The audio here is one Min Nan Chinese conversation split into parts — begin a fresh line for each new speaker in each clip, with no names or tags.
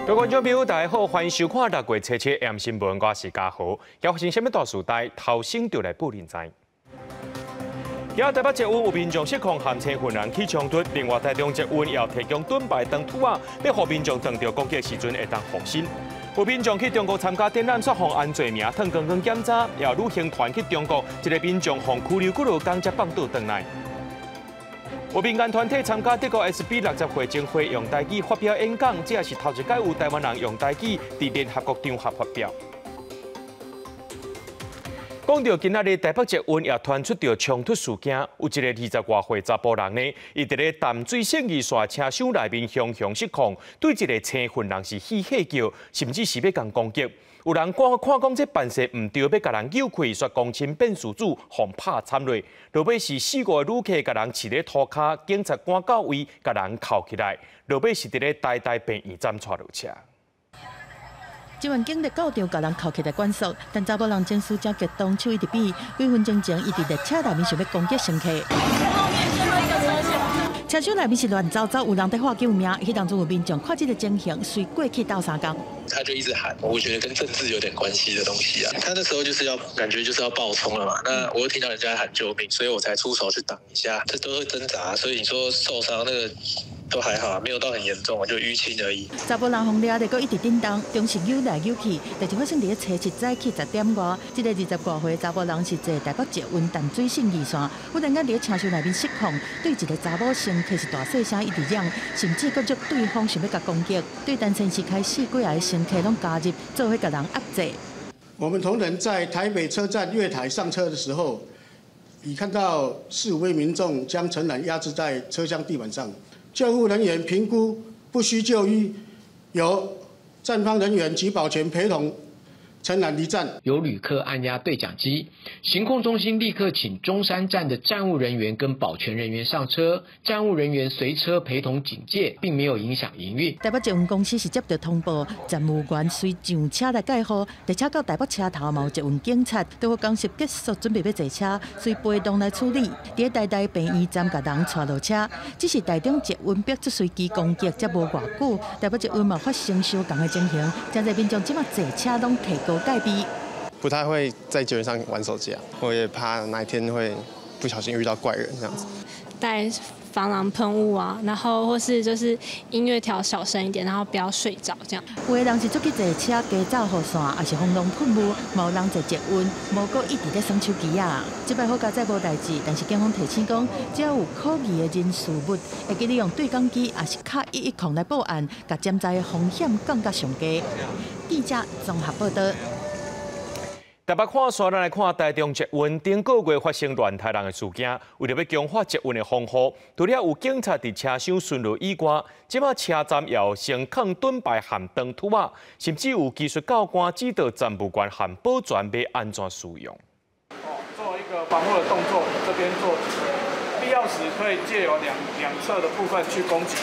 各位觀眾朋友，大家好，歡迎收看六月初七 AM 新聞，我是嘉豪。今發生啥物大事代，頭先就來報恁知。今日台北捷運有民眾失控和青雲人起衝突，另外台中捷運也提供盾牌長拄仔，欲予民眾撞著攻擊時陣會當護身。有民眾去中國參加展覽，煞予按罪名褪光光檢查，也有旅行團去中國，一个民眾予拘留幾落工才放倒轉來。有民間團體參加德國 SB 60歲前會用台語發表演講，這也是頭一擺有台灣人用台語佇聯合國場合發表。講到今仔日台北捷運也傳出著衝突事件，有一个20外歲查埔人呢，伊佇咧淡水信義線車廂內面雄雄失控，對一个青雲人是嬉戲叫，甚至是欲共攻擊。有人看看講這辦勢毋對，欲共人搝開，煞公親變事主，予拍慘落。落尾是四五个旅客共人飼佇塗跤，警察趕到位，共人銬起來。落尾是佇咧台大病院站𤆬落車。
這員警力到場，共人銬起來管束，但查某人情緒誠激動，手一直比，幾分鐘前，伊佇列車內面想欲攻擊乘客。車廂內面是亂糟糟，有人佇喊救命，彼當陣有民眾看這个情形，隨過去鬥相共。
他就一直喊，我覺得跟政治有點關係的東西啊。他那時候就是要感覺就是要暴衝了嘛。那我又聽到人家喊救命，所以我才出手去擋一下。這都會掙扎，所以你說受傷那個都還好，沒有到很嚴重，就淤青而已。
查埔人予掠著閣一直振動，中時扭來扭去，代誌發生佇咧初七早起10點外。這个20外歲查埔人是坐台北捷運淡水信義線，忽然間佇咧車廂內面失控，對一个查某乘客是大細聲一直嚷，甚至閣約對方想欲共攻擊。對單身時開始幾个乘客攏加入，做伙共人壓制。
我們同仁在台北車站月台上車的時候，已看到四五位民眾將陳男壓制在車廂地板上。救護人員評估不需就醫，由站方人員及保全陪同陳男離站。
有旅客按壓對講機，行控中心立刻請中山站的站務人員跟保全人員上車，站務人員隨車陪同警戒，並沒有影響營運。
台北捷運公司是接到通報，站務員隨上車來蓋護，列車到台北車頭嘛有捷運警察，拄好講習結束，準備欲坐車，隨陪同來處理。佇台大病院站共人𤆬落車，只是台中捷運逼出隨機攻擊，才無偌久，台北捷運嘛發生相仝的情形，誠濟民眾這馬坐車攏提高戒備。
不太會在捷運上玩手機啊，我也怕哪一天會不小心遇到怪人這樣子。
帶防狼噴霧啊，然後或是就是音樂調小聲一點，然後不要睡着這樣。
有的人是出去坐車加走雨傘，抑是防狼噴霧，嘛有人坐捷運，無閣一直咧耍手機仔。這擺好佳哉無代誌，但是警方提醒講，只要有可疑的人事物，會記得用對講機，抑是敲110來報案，共潛在的風險降到上低。記者綜合報道。
台北看煞，咱來看台中捷運頂個月發生亂刣人的事件。為著欲強化捷運的防護，除了有警察佇車廂巡邏以外，這馬車站也有先囥盾牌和長拄仔，甚至有技術教官指導站務員和保全欲按怎使用。
哦，做一個防護的動作，這邊做，必要時可以借由兩側的部分去攻擊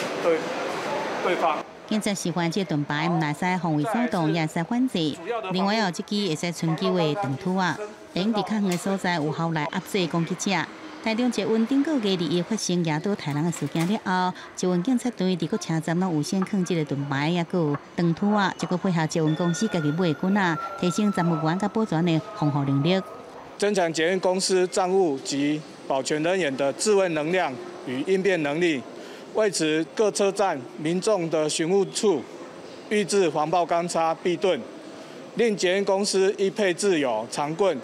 對方。
警察示範這盾牌，毋但會使防衛手動，也會使反制。另外，有這支會使伸手的長拄仔，會用佇較遠的所在有效來壓制攻擊者。台中捷運頂個月二一發生舉刀刣人的事件了後，捷運警察隊佇各車站攏有先囥這个盾牌，抑閣有長拄仔，這閣配合捷運公司家己買的棍仔，提升站務員佮保全的防護能力。
增強捷運公司站務及保全人員的自衛能量與應變能力。為此，各車站民眾的詢問處預置防暴鋼叉、臂盾，另捷運公司亦配置有長棍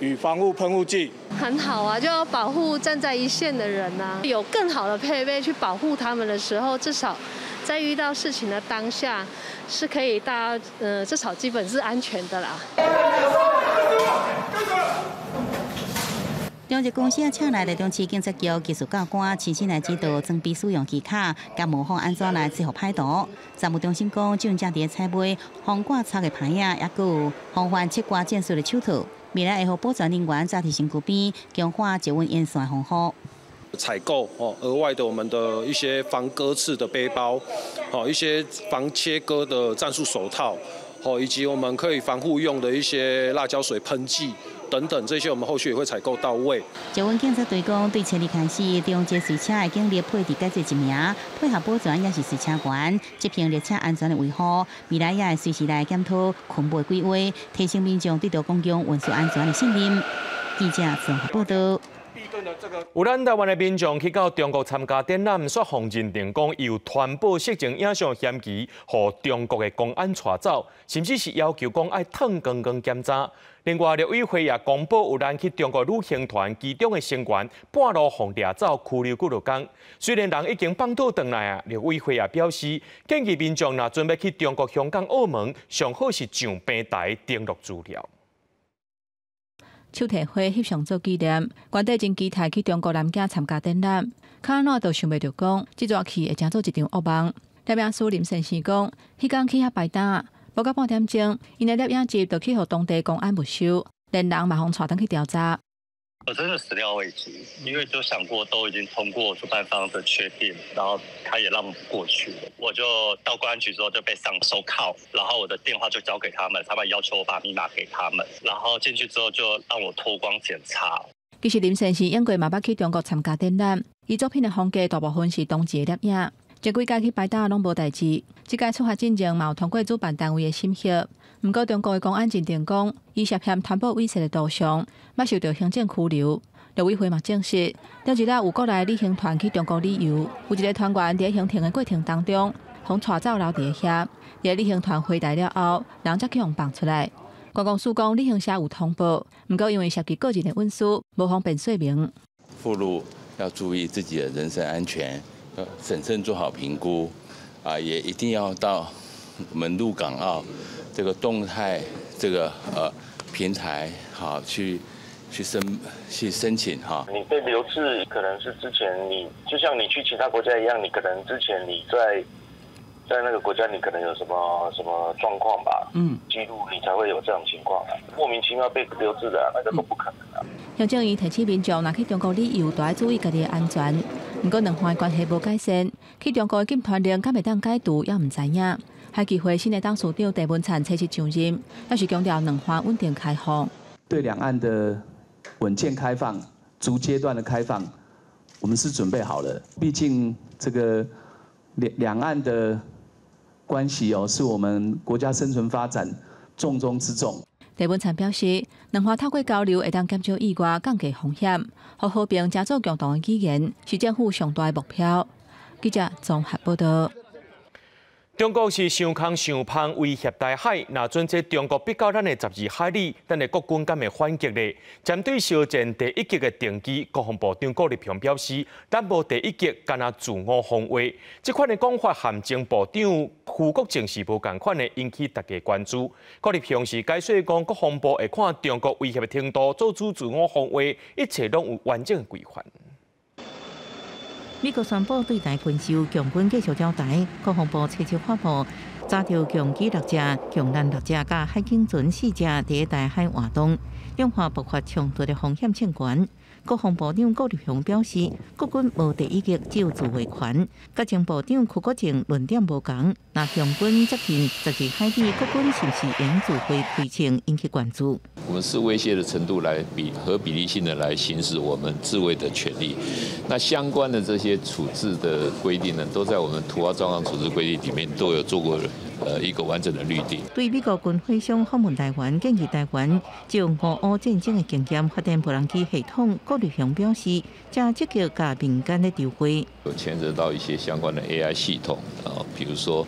與防護噴霧劑。
很好啊，就要保護站在一線的人啊，有更好的配備去保護他們的時候，至少在遇到事情的當下，是可以大家，至少基本是安全的啦。
中捷公司也請來台中市警察局技術教官親身來指導裝備使用技巧，佮模仿按怎來制服歹徒。站務中心講，這陣正佇咧採買防掛插的牌仔，抑閣有防範切割戰術的手套，未來會予保全人員紮佇身軀邊，強化捷運沿線防護。
採購哦，額外的我們的一些防割刺的背包，哦，一些防切割的戰術手套，哦，以及我們可以防護用的一些辣椒水噴劑。等等，這些我們後續也會採購到位。
捷運警察隊講，對初二開始，中捷隨車的警力配置改做一名，配合保全抑是隨車員，執行列車安全的維護。未來也會隨時來檢討勤務規劃，提升民眾對著公共運輸安全的信任。記者綜合報道。
有咱台灣的民眾去到中國參加展覽，煞予認定講有傳播色情影像嫌疑，予中國的公安帶走，甚至是要求講愛脫光光檢查。另外，陸委會也公布有咱去中國旅行團其中的成員半路予掠走，拘留幾落工。雖然人已經放倒轉來啊，陸委會也表示，建議民眾若準備去中國香港、澳門，上好是上平台登錄資料。
手提花翕相做紀念，原底真期待去中國南京參加展覽，較按怎都想袂著講，這逝去會成做一場噩夢。攝影師林先生講，彼工去遐擺檔，無到半點鐘，𪜶的攝影集就去予當地公安沒收，連人嘛予帶轉去調查。
我真的始料未及，因為就想過都已經通過主辦方的確定，然後他也讓過去了。我就到公安局之後就被上手銬，然後我的電話就交給他們，他們要求我把密碼給他們，然後進去之後就讓我脫光檢查。
其實林先生應該嘛捌去中國參加展覽，伊作品的風格大部分是同志的攝影，前幾屆去擺檔攏無代誌，這屆出發進前嘛有通過主辦單位的審核。毋過中國的公安認定講，伊涉嫌傳播猥褻的圖像，捌受著行政拘留。陸委會嘛證實，頂一禮有國內旅行團去中國旅遊，有一個團員佇行程的過程當中，予帶走留佇遐。佇旅行團回台了後，人才去予放出來。觀光署講，旅行社有通報，毋過因為涉及個人的隱私，無方便說明。
赴陸要注意自己的人身安全，要審慎做好評估，啊，也一定要到我們陸港澳這個動態這個平台，好去申請哈。
你被留置，可能是之前你就像你去其他國家一樣，你可能之前你在那個國家，你可能有什麼什麼狀況吧？記錄你才會有這種情況。莫名其妙被留置的，那個都不可能啊。
行政院提醒民眾，若去中國旅遊，都愛注意家己的安全。毋過兩岸關係無改善，去中國的禁團令敢會當解除，猶毋知影。海基會新的董事長鄭文燦初次上任，也是強調兩岸穩定開放。
對兩岸的穩健開放、逐階段的開放，我們是準備好了。畢竟這個兩岸的關係哦，是我們國家生存發展重中之重。
鄭文燦表示，兩岸透過交流會當減少意外、降低風險，予和平成做共同的語言，是政府上大的目標。記者綜合報道。
中國是傷空傷芳威脅台海，若準這中國逼到咱的12海里，咱的國軍敢會反擊咧？針對燒戰第一擊的定機，國防部長顧立雄表示，咱無第一擊，干焦自我防衛。這款的講法和前部長胡國正是無仝款的，引起大家關注。顧立雄是解說講，國防部會看中國威脅的程度，做出自我防衛，一切攏有完整的規範。
美國宣布對台軍售，共軍繼續擾台。國防部初七發布，查著共機六隻、共艦六隻，佮海警船四隻佇台海活動，兩岸爆發衝突的風險衝懸。國防部長顧立雄表示，國軍無第一擊，只有自衛權。佮前部長邱國正論點無仝，若共軍接近12海里，國軍是毋是應自衛開槍，引起關注。
我們視威脅的程度來比合比例性的來行使我們自衛的權利。那相關的這些處置的規定呢，都在我們突發狀況處置規定裡面都有做過一個完整的律定。
對美國軍火商訪問台灣，建議台灣就俄烏戰爭的經驗發展無人機系統。顧立雄表示，正積極佮民間咧籌劃。
有牽涉到一些相關的 AI 系統啊，比如說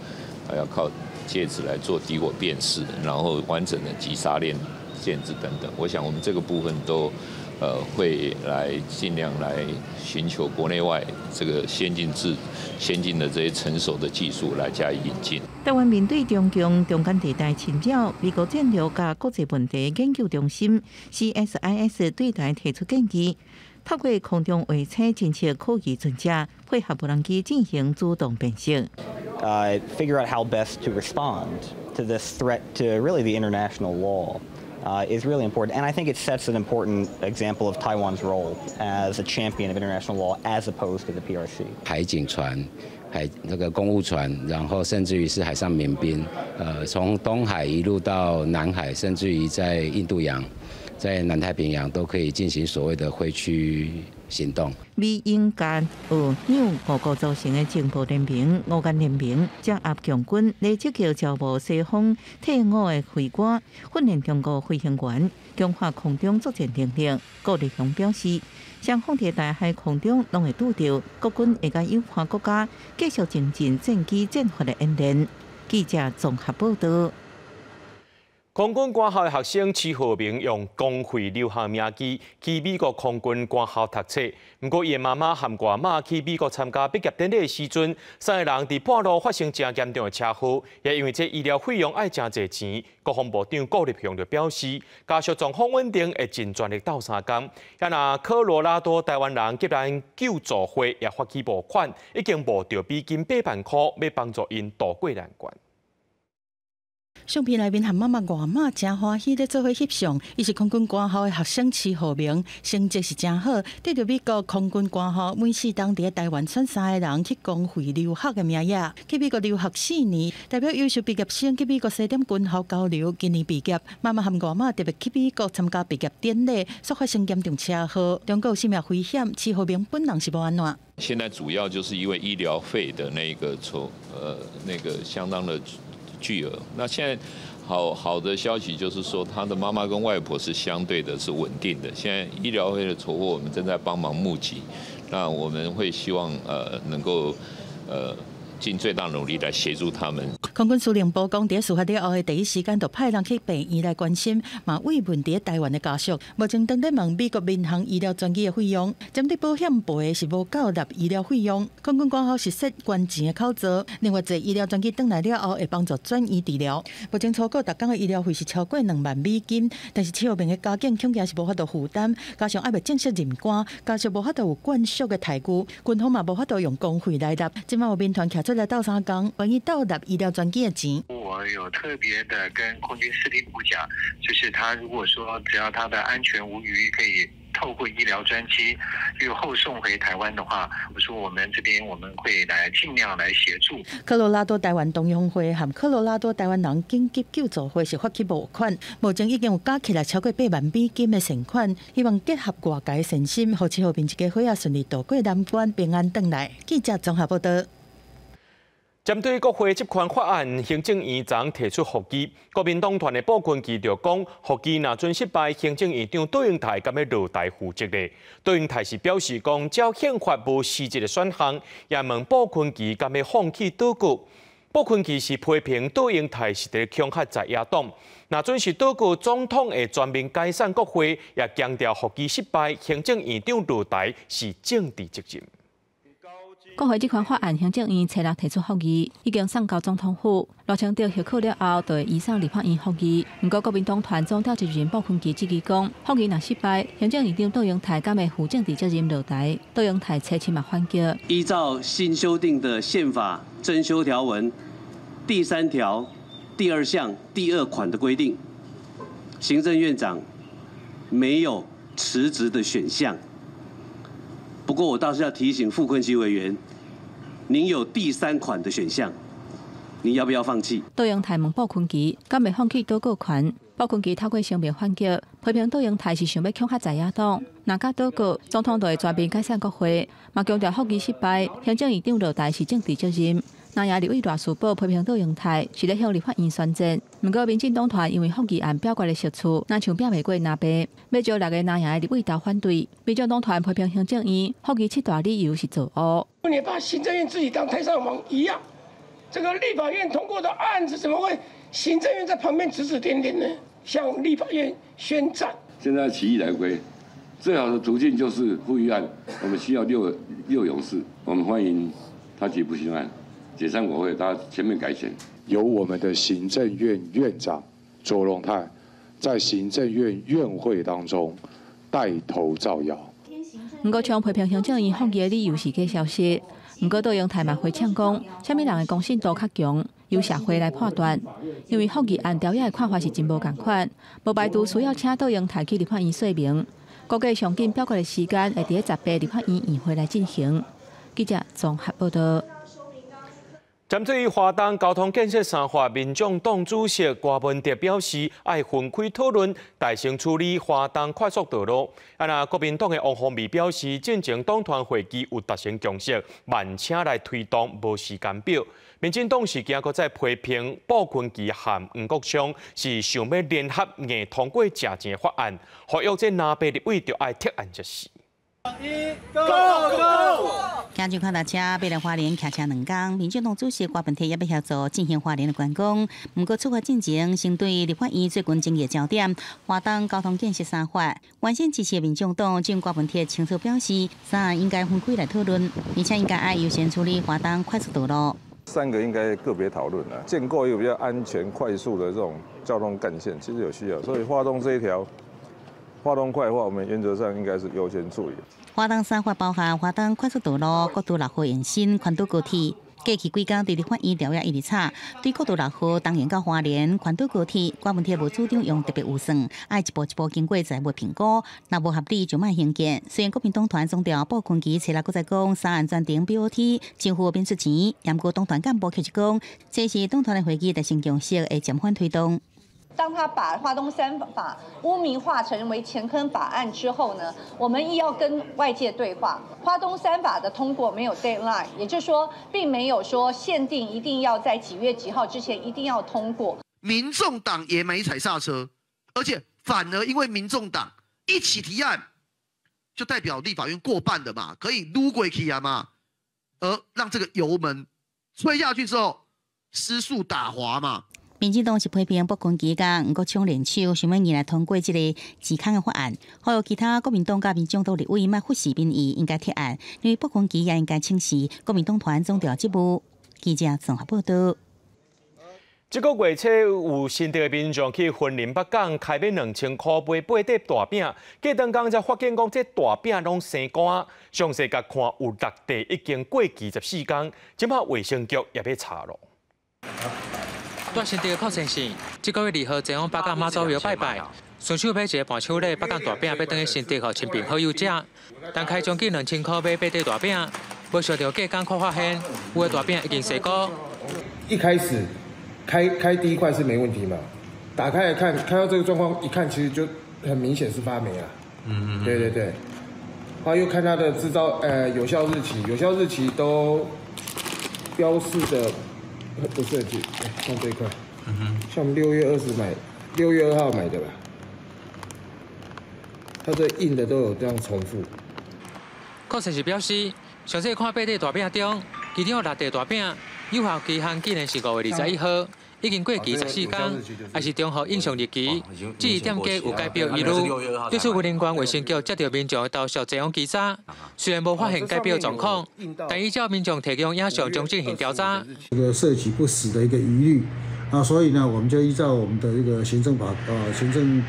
還要靠戒指來做敵我辨識，然後完整的擊殺鏈建制等等。我想我們這個部分都會來盡量來尋求國內外這個先進制、先進的這些成熟的技術來加以引進。
台灣面對中共中間地帶侵擾，美國戰略佮國際問題研究中心 CSIS 對台提出建議，透過空中衛星偵測可疑船隻，配合無人機進行主動辨識。
Figure out how best to respond to this threat to really the international law is really important. And I think it sets an important example of Taiwan's role as a champion of international law as opposed to the PRC.
海警船、海那個公務船，然後甚至於是海上民兵，從東海一路到南海，甚至於在印度洋，在南太平洋都可以進行所謂的灰區行動。
美英加俄紐五國組成的情報聯盟、五眼聯盟，掌握強軍來積極招募西方退伍的飛官，訓練中國飛行員，強化空中作戰能力。郭立雄表示，雙方佇台海空中攏會拄著，國軍會佮友邦國家繼續精進戰機戰法的演練。記者綜合報道。
空軍官校的學生徐浩明用公費留學名義去美國空軍官校讀冊，毋過伊的媽媽和外媽去美國參加畢業典禮的時陣，三个人佇半路發生誠嚴重的車禍，也因為這醫療費用愛誠濟錢。國防部長顧立雄就表示，家屬狀況穩定，會盡全力鬥相共。也若科羅拉多台灣人急難救助會也發起募款，已經募著美金8萬箍，欲幫助𪜶渡過難關。
相片內面和媽媽外媽誠歡喜咧做伙翕相，伊是空軍官校的學生徐浩明，成績是誠好，得著美國空軍官校每四冬佇台灣選三个人去公費留學的名額，去美國留學4年，代表優秀畢業生去美國西點軍校交流。今年畢業，媽媽和外媽特別去美國參加畢業典禮，煞發生嚴重車禍，中國有生命危險，徐浩明本人是無按怎。
現在主要就是因為醫療費的那個籌，那個相當的巨額。那現在好的消息就是說，他的媽媽跟外婆是相對的是穩定的。現在醫療費的籌獲，我們正在幫忙募集。那我們會希望能夠盡最大努力來協助他們。
空軍司令部講，佇事發了後的第一時間就派人去病院來關心，嘛慰問佇台灣的家屬。目前正咧問美國民航醫療專機的費用，針對保險賠的是無夠納醫療費用。空軍官校是設捐錢的口座，另外坐醫療專機轉來了後會幫助轉院治療。目前初估逐工的醫療費是超過2萬美金，但是徐浩明的家境恐驚是無法度負擔，加上猶未正式任官，家屬無法度有眷屬的待遇，軍方嘛無法度用公費來納。這擺有民團徛出來鬥相共，願意鬥納醫療專機的錢。
我有特別的跟空軍司令部講，就是他如果說只要他的安全無虞，可以透過醫療專機又後送回台灣的話，我說我們這邊我們會來盡量來協助。
科羅拉多台灣同鄉會和科羅拉多台灣人緊急救助會是發起募款，目前已經有加起來超過8萬美金的善款，希望結合外界善心，予徐浩明一家伙仔順利渡過難關，平安轉來。記者綜合報道。
針對國會集權法案，行政院長提出覆議，國民黨團的傅崑萁就講，覆議若準失敗，行政院長卓榮泰敢欲落台負責咧。卓榮泰是表示講，只要憲法無實質的選項，也問傅崑萁敢欲放棄倒閣。傅崑萁是批評卓榮泰是佇恐嚇在野黨，若準是倒閣，總統會全面解散國會，也強調覆議失敗，行政院長落台是政治責任。
國會集權法案，行政院初六提出覆議，已經送交總統府。賴清德核可了後，就會移送立法院覆議。毋過國民黨團總召集人傅崑萁質疑講，覆議若失敗，行政院長卓榮泰敢會負政治責任落台？卓榮泰初七嘛反擊。
依照新修訂的憲法增修條文第3條第2項第2款的規定，行政院長沒有辭職的選項。不過我倒是要提醒傅崑萁委員，您有第3款的選項，你要不要放棄？
卓榮泰問傅崑萁，敢會放棄倒閣權？傅崑萁透過聲明反擊，批評卓榮泰是想欲恐嚇在野黨。若敢倒閣，總統就會全面解散國會。嘛強調覆議失敗，行政院長落台是政治責任。南亞立委賴士葆批評卓榮泰是咧向立法院宣戰。毋過民進黨團因為覆議案表決的席次，若像拚袂過藍白，欲招6个藍營的立委投反對。民進黨團批評行政院覆議七大理由是錯誤。
你把行政院自己當太上皇一樣，這個立法院通過的案子，怎麼會行政院在旁邊指指點點呢？向立法院宣戰。
現在起義來歸，最好的途徑就是復議案，我們需要六勇士，我們歡迎他提不信案。解散國會，他全面改選。
由我們的行政院院長卓榮泰在行政院院會當中帶頭造謠。
毋過，像批評行政院覆議的理由是假消息。毋過，卓榮泰嘛回嗆講，啥物人的公信度較強，由社會來判斷。因為覆議案朝野的看法是真無仝款，無排除需要請卓榮泰去立法院說明。估計上緊表決的時間會佇咧18立法院院會來進行。記者綜合報道。
針對華東交通建設三法，民眾黨主席郭文哲表示，愛分開討論，大先處理華東快速道路。啊，若國民黨的王鴻薇表示，進前黨團會議有達成共識，慢車來推動，無時間表。民進黨是驚閣再批評布坤琪和黃國昌是想欲聯合硬通過食錢法案，呼籲這藍白立委著愛提案才是。
Go go！
駕著腳踏車欲來花蓮騎車兩工，民進黨主席郭文鐵也欲協助進行花蓮的觀光。毋過出發進前，先對立法院最近爭議焦點，華東交通建設三法，原先支持的民眾黨眾郭文鐵清楚表示，三案應該分開來討論，而且應該愛優先處理華東快速道路。
三個應該個別討論啦，建構一個比較安全、快速的這種交通幹線，其實有需要，所以花東這一條。花東快的話，我們原則上應該是優先處理。
花東三法包含花東快速道路、國道六號延伸、環島高鐵。過去幾工佇立法院調也一直吵，對國道六號東延到花蓮、環島高鐵，郭文鐵無主張用特別預算，愛一步一步經過財務評估，若無合理就莫興建。雖然國民黨團總召傅崐萁初六閣再講三案全程 BOT，政府免出錢，毋過黨團幹部卻是講，這是黨團的會議達成共識，會暫緩推動。
當他把花東三法污名化成為錢坑法案之後呢，我們亦要跟外界對話。花東三法的通過沒有 deadline，也就是說，並沒有說限定一定要在幾月幾號之前一定要通過。
民眾黨也沒踩剎車，而且反而因為民眾黨一起提案，就代表立法院過半的嘛，可以擼過去啊嘛，而讓這個油門吹下去之後，失速打滑嘛。
民進黨是批評傅崐萁佮黃國昌聯手，想欲硬來通過這個錢坑的法案，呼籲其他國民黨佮民眾黨立委莫忽視民意，應該提案，認為傅崐萁也應該請辭國民黨團總召職務。記者綜合報道。
這個月初有新竹的民眾去雲林北港開買2000箍買八塊大餅，過當工才發現講這大餅攏生乾，詳細共看有六塊已經過期14工，這擺衛生局也欲查囉。
蹛新竹的郭先生，這個月2號前往北港媽祖廟拜拜，順手買一个伴手禮，北港大餅，欲轉去新竹予親朋好友食。但開將近2000箍買八塊大餅，無想著過工看發現，有的大餅已經生菇。
一開始開第一塊是沒問題嘛，打開來看，看到這個狀況，一看其實就很明顯是發霉了。對對對。後又看它的製造，有效日期，有效日期都標示的不是很清，像這一塊，像6月20買，6月2號買的吧，它這印的都有這樣重複。
郭先生表示，詳細看八塊大餅中，其中有六塊大餅有效期限竟然是5月21號，已經過期14工，也是重複印上日期。至於店家有改標疑慮，對此雲林縣衛生局接著民眾的投訴前往稽查，雖然無發現改標狀況，但依照民眾提供影像，將進行調查。
這個涉及不實的一個疑慮，啊，所以呢，我們就依照我們的一個行政法，行政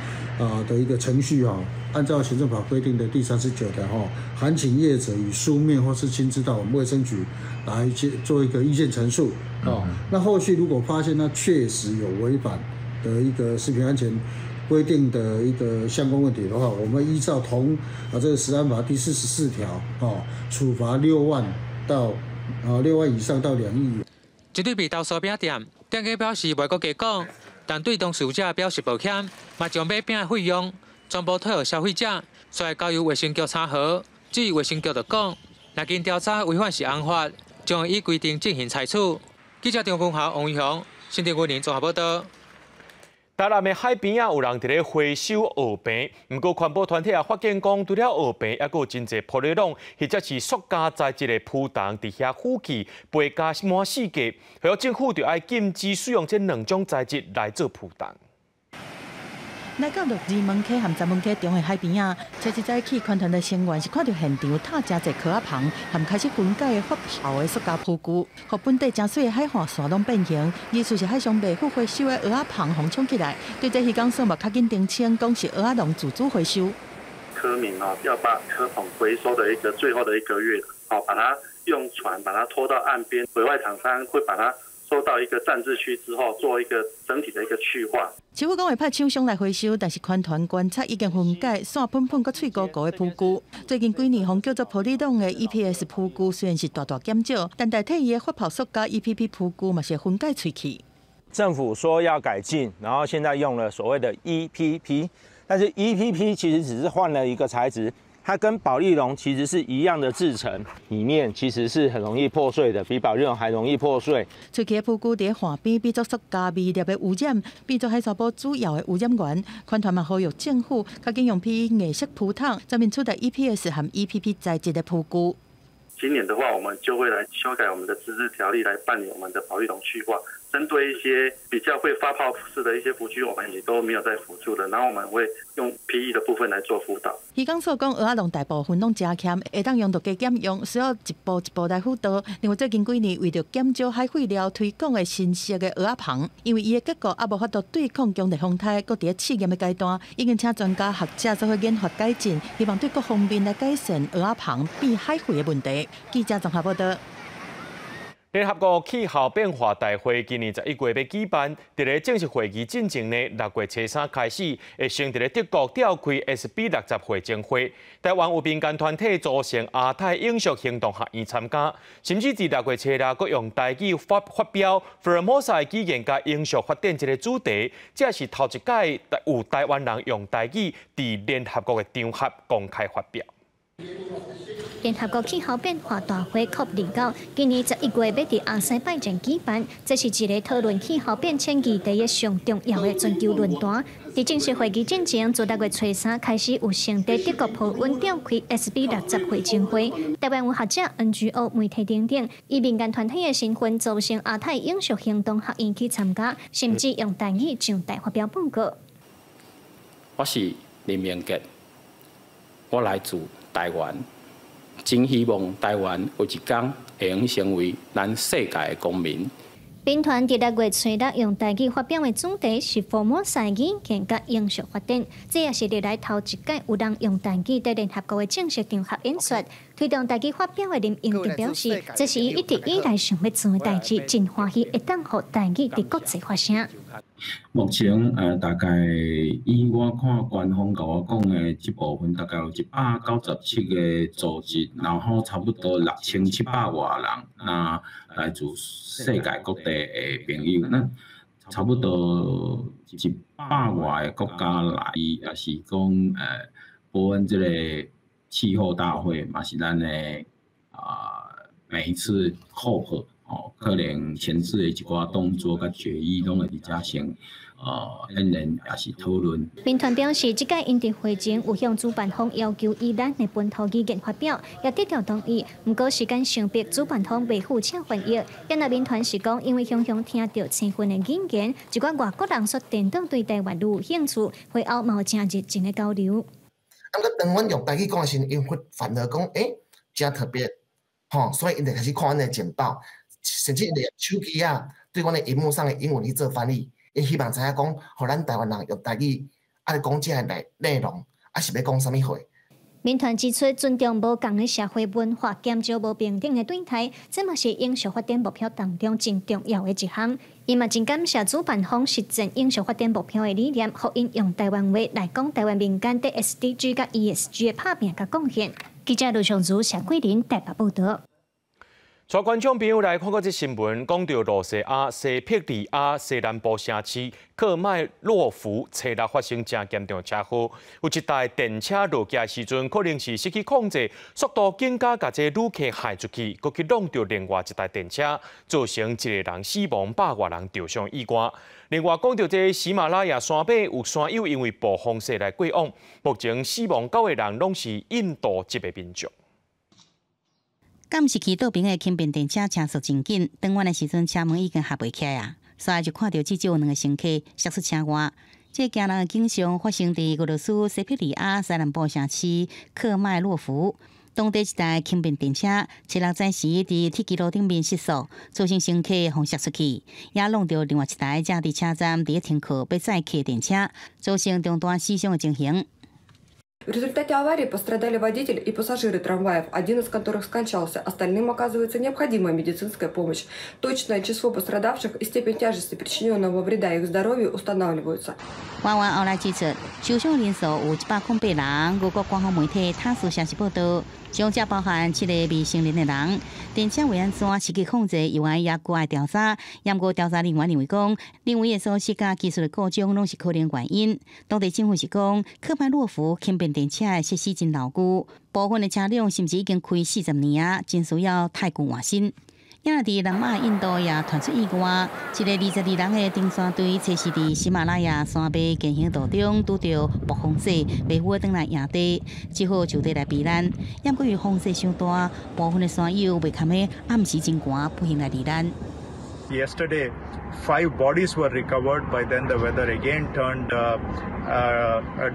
的一個程序啊，按照行政法規定的第39條哈，函請業者以書面或是親自到我們衛生局來做一個意見陳述，哦，那後續如果發現他確實有違反的一個食品安全規定的一個相關問題的話，我們依照同這個食安法第44條，哦，處罰6萬到6萬以上到2億。
針對被投訴餅店，店家表示袂閣加講，但對當事者表示抱歉，嘛將買餅的費用全部退予消費者，煞會交由衛生局查核。至於衛生局就講，若經調查違反食安法，將會依規定進行裁處。記者張君豪、王玉雄，新竹雲林綜合報道。
台南的海邊仔有人佇咧回收蚵棚，毋過環保團體也發現講，除了蚵棚，猶閣有真濟玻璃籠或者是塑膠材質的浮筒佇遐浮起，飛加滿四界，所以政府就愛禁止使用這兩種材質來做浮筒。
來到鹿兒門溪和石門溪中的海邊仔，初一早起，環團的成員是看著現場塌誠濟殼仔棚，和開始分解的發泡的塑膠浮具，予本底誠媠的海岸線攏變形。意思是海上袂赴回收的蚵仔棚，予衝起來。對這漁工所嘛較緊澄清，講是蚵仔籠自主回收。
柯民哦，要把蚵棚回收的一個最後的一個月，哦，把它用船把它拖到岸邊，委外廠商會把它收到一個暫置區之後，做一個整體的一個去化。
市府講會派廠商來回收，但是環團觀察已經分解散噴噴閣脆糊糊的輔具。最近幾年，予叫做保麗龍的 EPS 輔具雖然是大大減少，但代替伊的發泡塑膠 EPP 輔具嘛是會分解喙齒。
政府說要改進，然後現在用了所謂的 EPP，但是 EPP 其實只是換了一個材質。它跟保麗龍其實是一樣的製成，裡面其實是很容易破碎的，比保麗龍還容易破碎。
喙齒的輔具佇岸邊變做塑膠微粒的污染，變做海沙埔主要的污染源。環團嘛呼籲政府，較緊用 PE 硬式浮筒，全面取代 EPS 和 EPP 材質的輔具。
今年的話，我們就會來修改我們的自治條例，來辦理我們的保麗龍去化。針對一些比較會發泡式的一些輔具，我們也都沒有在輔助的。然後我們會用 PE 的部分來做輔導。
漁港所講，蚵仔籠大部分攏誠欠，會當用就加減用，需要一步一步來輔導。另外最近幾年為著減少海廢料推廣的新式的蚵仔棚，因為伊的結構猶無法度對抗強烈風颱，閣佇咧試驗的階段，已經請專家學者做伙研發改進，希望對各方面來改善蚵仔棚變海廢的問題。記者綜合報道。
聯合國氣候變化大會今年11月欲舉辦，佇咧正式會議進前呢，6月初三開始會先佇咧德國召開 SB 60會前會。台灣有民間團體組成亞太永續行動學院參加，甚至佇6月初六，閣用台語發表福爾摩沙語言佮永續發展這个主題，這是頭一擺有台灣人用台語佇聯合國的場合公開發表。
聯合國氣候變化大會 COP29，今年11月欲佇阿塞拜疆舉辦，這是一個討論氣候變遷議題的上重要的全球論壇。佇正式會議進前，自6月初三開始有先佇德國波恩召開 SB 60會前會。台灣有學者、NGO、媒體等等，以民間團體的身份組成亞太永續行動學院去參加，甚至用台語上台發表報告。
我是林明傑，我來自台灣。真希望台灣有一天會用成為咱世界的公民。
民團佇6月初六用台語發表的主題是福爾摩沙語言佮永續發展，這也是歷來頭一擺有人用台語佇聯合國的正式場合演說。推動台語發表的林英德表示，這是伊一直以來想欲做的代誌，真歡喜會當予台語佇國際發聲。
目前大概以我看官方共我講的這部分，大概有197個組織，然後差不多6700外人，那來自世界各地的朋友，那差不多100外个國家來，也是講波恩這个氣候大會嘛是咱的每一次 COP 哦，可能前置的一寡動作佮決議攏會佇遮先引言也是討論。
民團表示，這擺𪜶佇會前有向主辦方要求以咱的本土語言發表，也得到同意。毋過時間相迫，主辦方袂赴請翻譯。今仔民團是講，因為常常聽著青雲的語言，一寡外國人煞顛倒對台灣愈有興趣，會後嘛有誠熱情的交流。
啊，毋過當阮用台語講的時陣，𪜶反而講，欸，誠特別，吼，所以𪜶就開始看阮的簡報，甚至𪜶用手機仔對阮的螢幕上的英文去做翻譯，𪜶希望知影講，予咱台灣人用台語啊講這个內容，啊是欲講啥物話。
民團指出，尊重無仝的社會文化，減少無平等的對待，這嘛是永續發展目標當中真重要的一項。伊嘛真感謝主辦方實踐永續發展目標的理念，予𪜶用台灣話來講台灣民間佇 SDG 佮 ESG 的拍拚佮貢獻。記者盧尚如、謝桂林台北報導。
帶觀眾朋友來看過這新聞，講著露西亞西伯利亞西南部城市克麥洛夫，初六發生誠嚴重車禍，有一台電車落橋時陣，可能是失去控制，速度緊共這旅客害出去，閣去挵著另外一台電車，造成一个人死亡，百外人受傷意外。另外講著這喜馬拉雅山脈有山友因為暴風雪來過往，目前死亡九个人攏是印度籍的民眾。
監視器倒爿的輕便電車車速真緊，轉彎的時陣車門已經合袂起來啊！所以就看著至少有兩个乘客摔出車外。這驚人的景象發生佇俄羅斯西伯利亞西南部城市克麥洛夫，當地一台輕便電車，初六早時佇鐵枝路頂面失速，造成乘客予摔出去，也挵著另外一台正佇車站佇咧停靠欲載客電車，造成重大死傷的情形。
В результате аварии пострадали водитель и пассажиры трамваев, один из которых скончался. Остальным оказывается необходимая медицинская помощь. Точное число пострадавших и степень тяжести причиненного вреда их здоровью устанавливаются.
官員後來指出，受傷人數有108人。俄國官方媒體塔斯社報道，傷者包含七個未成年的人。電車會按怎失去控制，猶愛猶閣愛調查。毋過調查人員認為講，認為的疏失佮技術的故障攏是可能原因。當地政府是講，克麥洛夫輕便電車的設施真老舊，部分的車輛甚至已經開40年啊，真需要汰舊換新。也佇南亞印度也傳出意外，一个22人的登山隊，測試佇喜馬拉雅山脈健行途中拄著暴風雪，袂赴轉來營地，只好就地來避難。毋過因為風雪傷大，部分的山友袂堪的暗時真寒，不幸來罹難。
Yesterday, five bodies were recovered. By then, the weather again turned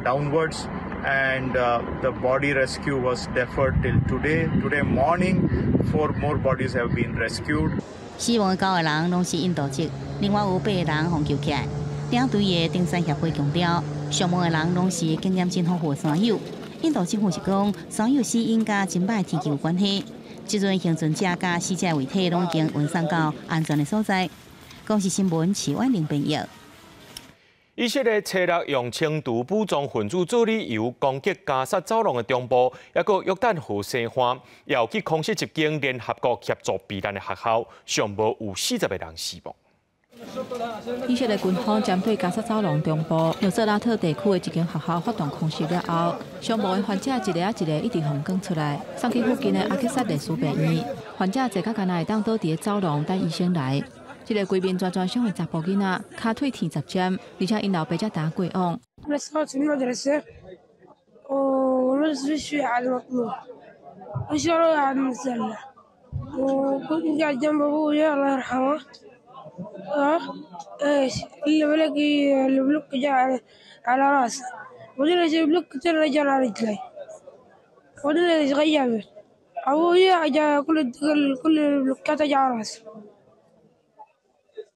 downwards, and the body rescue was deferred till today. Today morning, four more bodies have been rescued.
死亡的九個人攏是印度籍，另外有八個人予救起來。領隊的登山協會強調，傷亡的人攏是經驗真豐富的山友。印度政府是講，山友死因佮真歹天氣有關係。這陣倖存者佮死者遺體攏已經運送到安全的所在。公視新聞徐婉玲編譯。
以色列初六用清毒武裝分子做理由攻擊加薩走廊的中部，抑閣約旦河西岸，又去空襲一間聯合國協助避難的學校，上無有40個人死亡。
以色列軍方針對加薩走廊中部努塞拉特地區的一間學校發動空襲了後，傷亡的患者一个仔一个一直予扛出來，送去附近的阿克薩烈士病院。患者坐甲干焦會當倒佇咧走廊等醫生來。這个規面全全傷的查埔囡仔，跤腿天十針，而且𪜶老爸才呾過往。
اه ايش اللي بلاقي البلوك جاء على راسه، وبعدين البلوك رجع على رجلي، وبعدين غيبت ابوي جاء كل البلوكات جاء على راسه.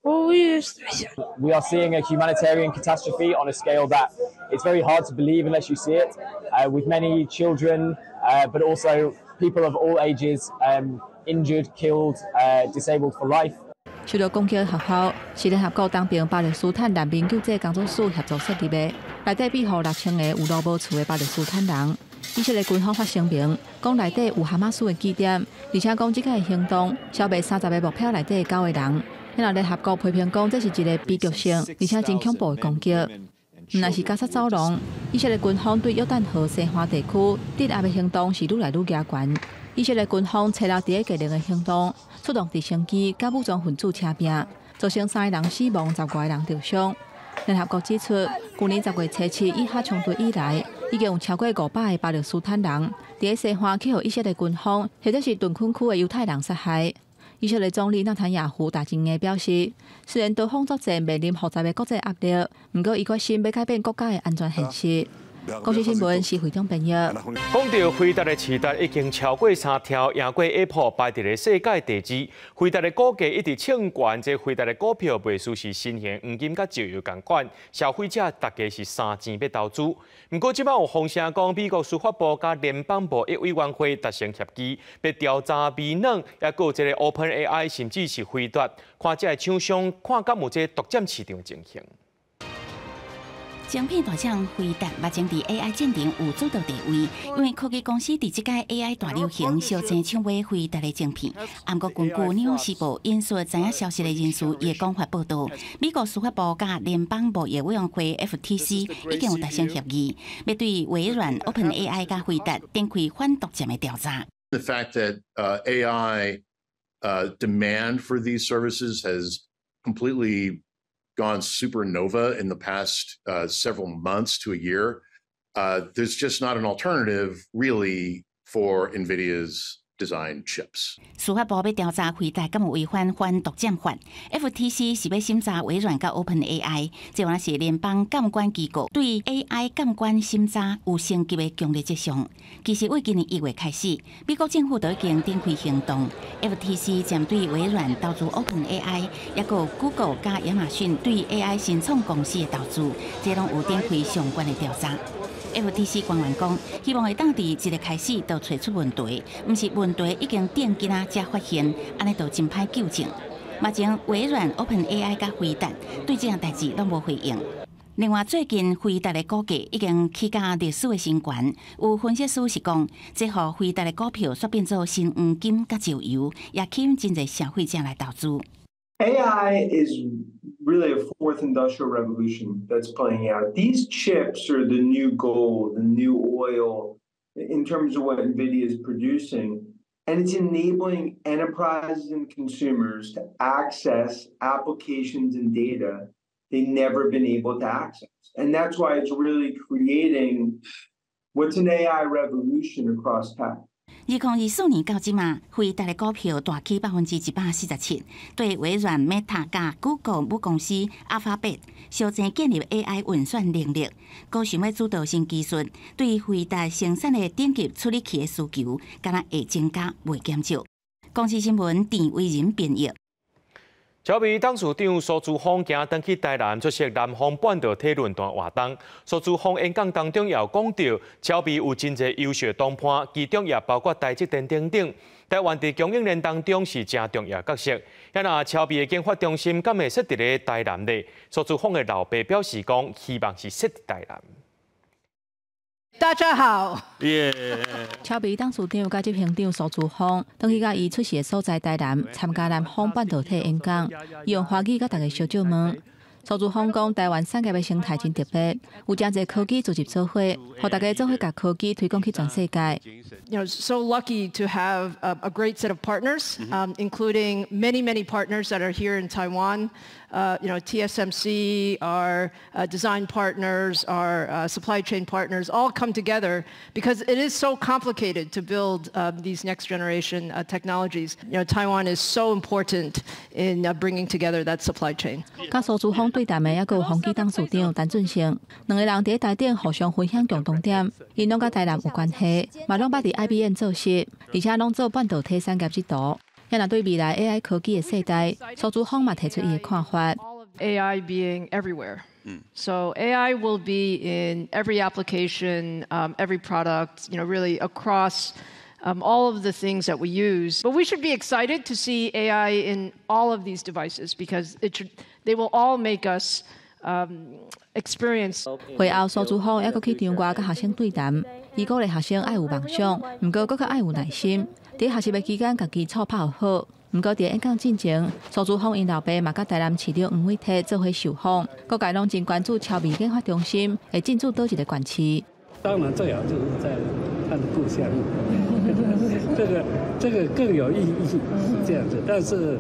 We are seeing a humanitarian catastrophe on a scale that it's very hard to believe unless you see it, with many children, but also people of all ages injured, killed, disabled for life.
受到攻擊的學校是聯合國東爿巴勒斯坦難民救濟工作室協助設立的，內底庇護6000個有路無厝的巴勒斯坦人。以色列軍方發聲明，講內底有哈馬斯的據點，而且講這個行動消滅30個目標內底九個人。那聯合國批評講，這是一个悲劇性而且真恐怖的攻擊。毋但是加薩走廊，以色列軍方對約旦河西岸地區鎮壓的行動是愈來愈加懸。以色列軍方初六佇咧吉寧的行動，出動直升機佮武裝分子車拼，造成三个人死亡，10外个人受傷。聯合國指出，舊年10月初7以哈衝突以來，已經有超過500個巴勒斯坦人佇咧西岸去予以色列軍方或者是屯墾區的猶太人殺害。以色列總理納坦雅胡大前日表示，雖然多方作戰面臨複雜的國際壓力，毋過伊決心欲改變國家的安全現實。公視新聞是會長編譯。
講到輝達的市值已經超過三兆，贏過 Apple 排佇咧世界第二。輝達的股價一直衝懸，這輝達的股票賣輸是新型黃金佮石油仝款，消費者大家是三錢欲投資。毋過這擺有風聲講，美國司法部佮聯邦貿易委員會達成協議，欲調查微軟，抑閣有這个 OpenAI，甚至是輝達，看這个廠商看敢有這獨佔市場情形。
晶片大廠輝達目前佇 AI 戰場有主導地位，因為科技公司佇這屆 AI 大流行相爭搶買輝達的晶片。毋過根據《紐約時報》引述知影消息的人士伊的講法報導，美國司法部佮聯邦貿易委員會 FTC 已經有達成協議，欲對微軟、OpenAI 佮輝達展開反獨佔的調查。
The fact that AI demand for these services has completely gone supernova in the past several months to a year. There's just not an alternative, really, for NVIDIA's design chips.
司法部欲調查輝達敢有違反反獨佔法，FTC 是欲審查微軟佮 OpenAI，這原來是聯邦監管機構對 AI 監管審查有升級的強烈跡象。其實對今年1月開始，美國政府就已經展開行動，FTC 針對微軟投資 OpenAI，抑閣 Google 佮亞馬遜對 AI 新創公司的投資，這攏有展開相關的調查。FTC 官員講，希望會當佇一个開始就揣出問題，毋是問題已經頂今仔才發現，按呢就真歹糾正。目前微軟、OpenAI佮輝達對這項代誌攏無回應。另外，最近輝達的股價已經起到歷史的新高，有分析師是講，這予輝達的股票煞變做新黃金佮石油，也吸引真濟消費者來投資。
AI is really a fourth industrial revolution that's playing out. These chips are the new gold, the new oil in terms of what NVIDIA is producing. And it's enabling enterprises and consumers to access applications and data they never been able to access. And that's why it's really creating what's an AI revolution across tech.
2024年到這馬，輝達的股票大起147%，對微軟、Meta佮 Google 母公司 Alphabet 相爭建立 AI 運算能力，閣想欲主導新技術，對輝達生產的頂級處理器的需求，敢若會增加袂減少。公視新聞鄭惟仁編譯。
超微董事長蘇姿豐今轉去台南出席南方半導體論壇活動。蘇姿豐演講當中也有講到，超微有真濟優秀同伴，其中也包括台積電等等。台灣佇供應鏈當中是誠重要角色。啊，若超微的研發中心敢會設佇咧台南咧？蘇姿豐的老爸表示講，希望是設佇台南。
大家好。
耶！
超微董事長佮執行長蘇姿豐，轉去佮伊出世的所在台南參加南方半導體演講，伊用華語佮大家相借問。蘇姿豐講，台灣產業的生態真特別，有誠濟科技組織做伙，予大家做伙共科技推廣去全世界。
So lucky to have a great set of partners, including many, many partners that are here in Taiwan. TSMC, our design partners, our supply chain partners, all come together because it is so complicated to build these next generation technologies. Taiwan is so important in bringing together that supply chain.
佮蘇姿豐對談的猶閣有宏碁董事長陳俊盛，兩个人佇台頂互相分享共同點，𪜶攏佮台南有關係，嘛攏捌佇 IBM 做事，而且攏做半導體產業這途。若對未來 AI 科技的世代，蘇姿豐嘛提出伊的看法。
AI being everywhere. So AI will be in every application, every product, really across all of the things that we use. But we should be excited to see AI in all of these devices because they will all make us experience.
會後，蘇姿豐猶閣去場外佮學生對談，伊鼓勵學生愛有夢想，毋過閣較愛有耐心。佇學習的期間，共基礎拍好。毋過佇演講進前，蘇姿豐𪜶老爸嘛佮台南市長黃偉哲做伙受訪，各界攏真關注超微研發中心會進駐佗一个縣市。
當然最好就是在他的故鄉，這個更有意義，是這樣子。但是，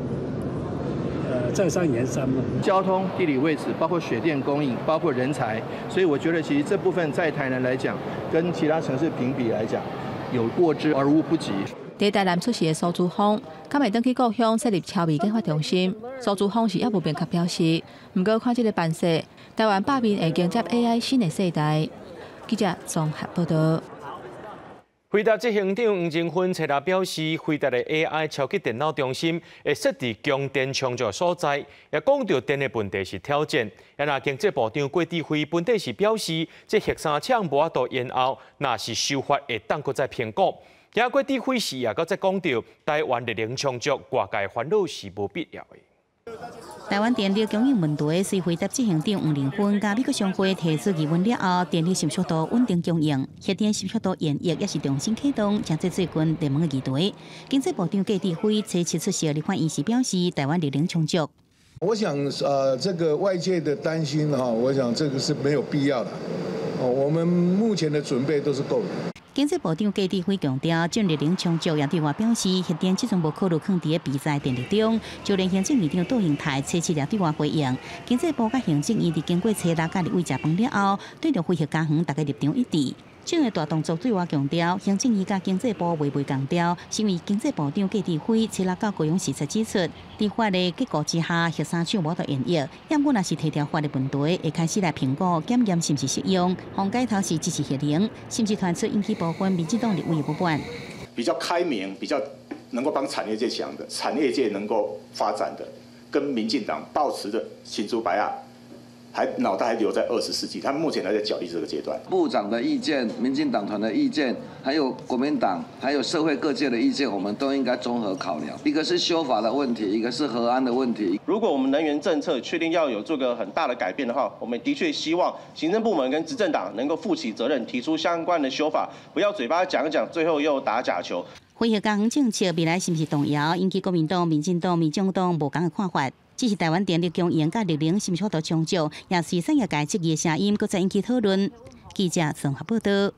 在山言山嘛。
交通、地理位置，包括水電供應，包括人才，所以我覺得其實這部分在台南來講，跟其他城市評比來講，有過之而無不及。
佇台南出世的蘇姿豐，敢會轉去故鄉設立超微研發中心？蘇姿豐是猶無明確表示。毋過看這个範勢，台灣百面會迎接 AI 新的世代。記者綜合報道。
輝達執行長黃仁勳昨日表示，輝達的 AI 超級電腦中心會設佇供電充足所在，也講著電的問題是挑戰。啊，若經濟部長郭智輝本底是表示，這核三廠無法度延後，若是修法會當閣再評估。今郭智輝是也閣再講著，台灣熱能充足，外界煩惱是無必要的。
台灣電力供應問題，隨輝達執行長黃仁勳佮美國商會提出疑問了後，電力是速度穩定供應，核電是速度延役，也是重新啟動，成做最近熱門的議題。經濟部長郭智輝初七出席立法院時表示，台灣熱能充足。
我想，這個外界的擔心哈，我想這個是沒有必要的。哦，我們目前的準備都是夠的。
經濟部長郭智輝強調，進熱能充足，也對外表示，核電這陣無考慮囥佇備載電力中。就連行政院長杜英台初七也對外回應，經濟部佮行政院佇經過初六佮立委食飯了後，對著非核家園，大家立場一致。這個大動作對外強調，行政院佮經濟部話袂仝調，是因為經濟部長郭智輝初六到高雄視察指出，佇法的結構之下，核三廠無法度延役，毋過若是提調法的問題，會開始來評估檢驗是毋是適用，黃解頭是支持核能，甚至傳出引起部分民進黨立委不滿。
比較開明、比較能夠幫產業界想的、產業界能夠發展的，跟民進黨抱持著新竹白案还脑袋还留在20世纪，他目前还在角力这个阶段。
部长的意见、民进党团的意见，还有国民党，还有社会各界的意见，我们都应该综合考量。一个是修法的问题，一个是核安的问题。
如果我们能源政策确定要有这个很大的改变的话，我们的确希望行政部门跟执政党能够负起责任，提出相关的修法，不要嘴巴讲讲，最后又打假球。
恢复加园政策未来是毋是动摇，引起国民党、民进党、民众党无仝的看法。只是台湾电力供应佮绿能是毋是法度充足，也是产业界质疑的声音，阁再引起讨论。记者综合报道。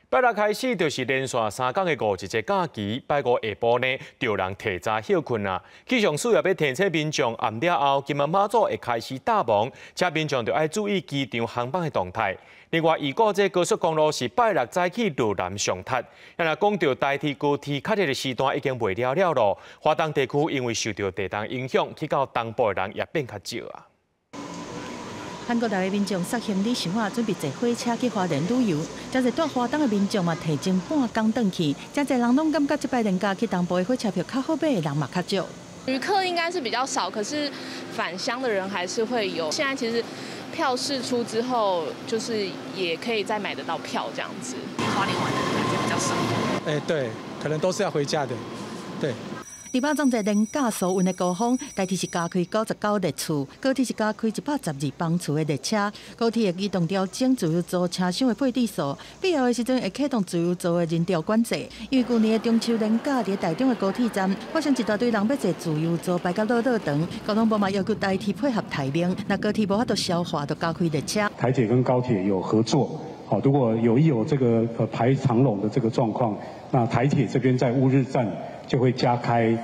拜六开始就是连续3工的五日节假期，拜五下晡呢，就有人提早歇睏啊。气象署也欲提醒民众，暗了后，金门马祖会开始大雾，请民众著爱注意机场航班的动态。另外，预估这高速公路是拜六早起落南上塞。若讲到台铁高铁较热的时段已经袂了了咯。华东地区因为受到地动影响，去到东部的人也变较少啊。
韩国来的民众塞行李箱仔，准备坐火车去花莲旅游。真济住花东的民众嘛，提前半工转去。真济人拢感觉这摆连假去东部的火车票较好买的人嘛较少。
旅客应该是比较少，可是返乡的人还是会有。现在其实票释出之后，就是也可以再买得到票这样子。
花莲玩的感觉比较少。
哎，对，可能都是要回家的，对。
伫肉粽节连假疏运的高峰，台铁是加开99列次，高铁是加开112班次的列车。高铁会机动调整自由座车厢的配置数，必要的时阵会启动自由座的人潮管制。因为旧年的中秋连假伫台中的高铁站，发生一大堆人欲坐自由座排甲落落长，交通部嘛要求台铁配合台明，若高铁无法度消化，就加开列车。
台铁跟高铁有合作，好，如果有这个排长龙的这个状况，那台铁这边在乌日站就会加开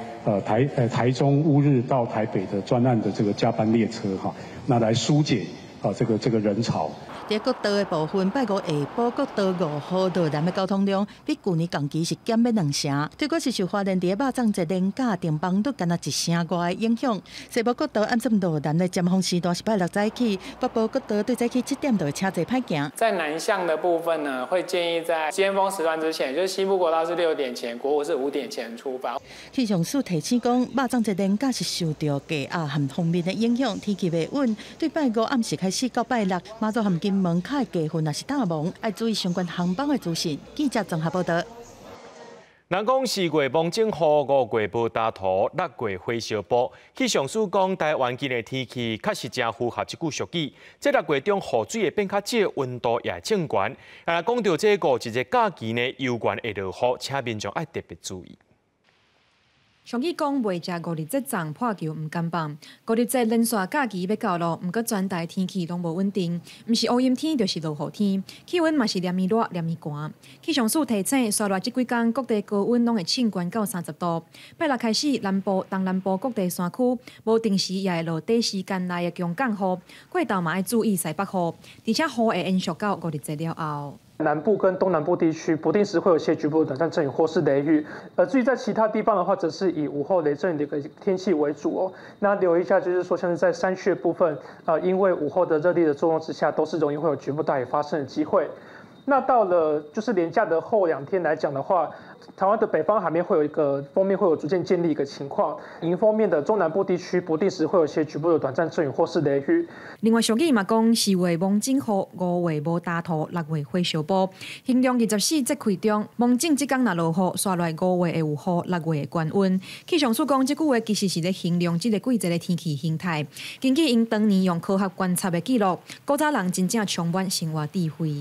台中乌日到台北的专案的这个加班列车哈，那来疏解啊这个人潮。
伫国道的部分，拜五下晡国道5号到南的交通量比旧年仝期是减欲2成。这阁是受花莲伫肉粽节连假订房率干焦一成外的影响。西部国道按算落南的尖峰时段是拜六早起，北部国道对早起7点就会车济歹行。
在南向的部分呢，会建议在尖峰时段之前，就是西部国道是6点前，国五是5点前出发。
气象署提醒讲，肉粽节连假是受到低压和锋面的影响，天气袂稳。对拜五暗时开始到拜六，马祖和金门较会低云，也是大雾，爱注意相关航班的资讯。记者综合报道。
人讲四月蒙顶雨，五月无焦土，六月火烧埔。气象署讲，台湾今年天气确实真符合这句俗语。这六月中雨水会变较少，温度也会升悬。啊，讲到这五日假期呢，犹原会落雨，请民众爱特别注意。
俗语讲，袂食五日节粽，破球毋甘放。五日节连续假期欲到咯，毋过全台天气拢无稳定，毋是乌阴天就是落雨天，气温嘛是连绵热连绵寒。气象署提醒，紲落这几工各地高温拢会升悬到30度。拜六开始，南部、东南部各地山区无定时也会落短时间内的强降雨，过昼嘛爱注意西北雨，而且雨会延续到五日节了后。
南部跟东南部地区不定时会有些局部短暂阵雨或是雷雨，而至于在其他地方的话，则是以午后雷阵雨的一个天气为主哦。那留意一下，就是说像是在山区的部分，因为午后的热力的作用之下，都是容易会有局部大雨发生的机会。那到了就是连假的后2天来讲的话，台湾的北方海面会有一个锋面会有逐渐建立一个情况，迎风面的中南部地区不定时会有一些局部的短暂阵雨或是雷雨。
另外，俗语嘛讲，四月蒙顶雨，五月无焦土，六月火烧埔。形容24节气中，芒种这工若落雨，紲落五月会有雨，六月会悬温。气象署讲，这句话其实是咧形容这个季节的天气形态。根据𪜶当年用科学观察的记录，古早人真正充满生活智慧。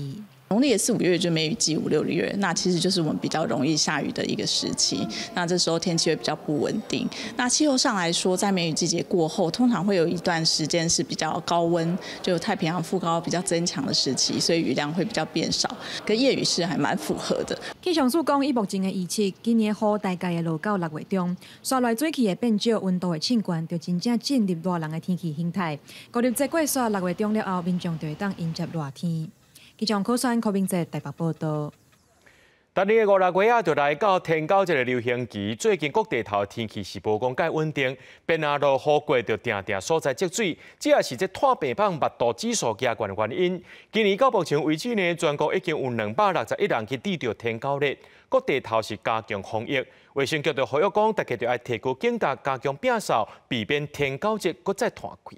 农历的四五月就梅雨季，五六月，那其实就是我们比较容易下雨的一个时期。那这时候天气会比较不稳定。那气候上来说，在梅雨季节过后，通常会有一段时间是比较高温，就太平洋副高比较增强的时期，所以雨量会比较变少，跟谚语是还蛮符合的。
气象署讲，以目前的预测，今年雨大概会落到六月中，紲落水汽会变少，温度会升悬，就真正进入热人的天气形态。五日节过煞六月中了后，民众就会当迎接热天。记者柯选柯明哲台北报道。
逐年的五六月仔，就来到天狗节的流行期。最近各地头天气是无讲介稳定，变啊落雨过就定定所在积水，这也是这湠病蠓密度指数加悬的原因。今年到目前为止呢，全国已经有261人去得著天狗热，各地头是加强防疫。卫生局就呼吁讲，大家就爱提高警觉，加强摒扫，避免天狗热阁再湠开。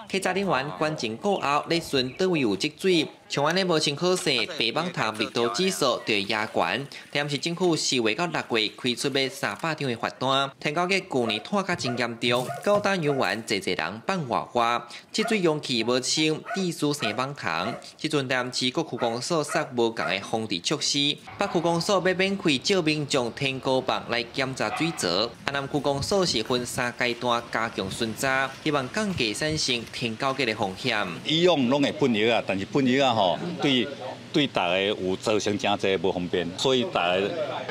稽查人员关前顾后咧巡佗位有积水，像按呢无穿好势，白蠓虫密度指数就会加悬。台南市政府4月到6月开出欲300张的罚单。天狗节旧年湠甲真严重，高单游玩济济人放外外，积水容器无清，致使生蠓虫。这阵台南市各区公所设无仝的防治措施，北区公所欲免费借民众天沟棒来检查水槽，南区公所是分3阶段加强巡查，希望降低产生天狗节的风险。
以往拢会喷药啊，但是喷药啊吼，对大家有造成诚济无方便，所以大家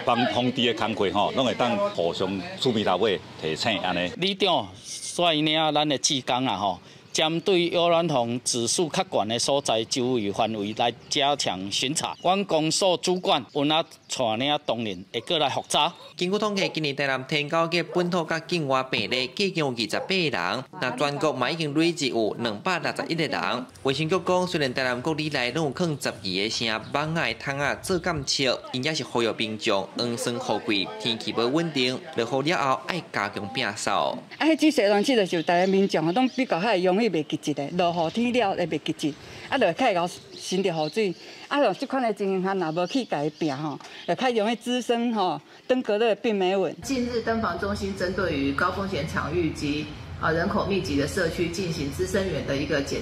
帮防治的工课吼，拢会当互相出面头尾提醒按呢。
里长率领咱的志工啊吼，针对药卵虫指数较悬的所在周围范围来加强巡查。阮公所主管有哪带领同仁会过来复查。
根据统计，今年台南天狗节本土佮境外病例计共有28人，那全国嘛已经累计有261个人。卫生局讲，虽然台南国里内拢有囥12个城蠓仔的桶仔做监测，𪜶也是呼吁民众黄霜雨季天气无稳定，落雨了后爱加强摒扫。
啊，彼积水容器就是台南民众拢比较较会容易袂记得的，落雨天了会袂记得，啊，就会较会𠢕淋著雨水，啊，就这款的情形下，若无去共伊摒吼，就较容易滋生吼登革热病媒蚊。
近日，登防中心针对于高风险场域及人口密集的社区进行孳生源的一个检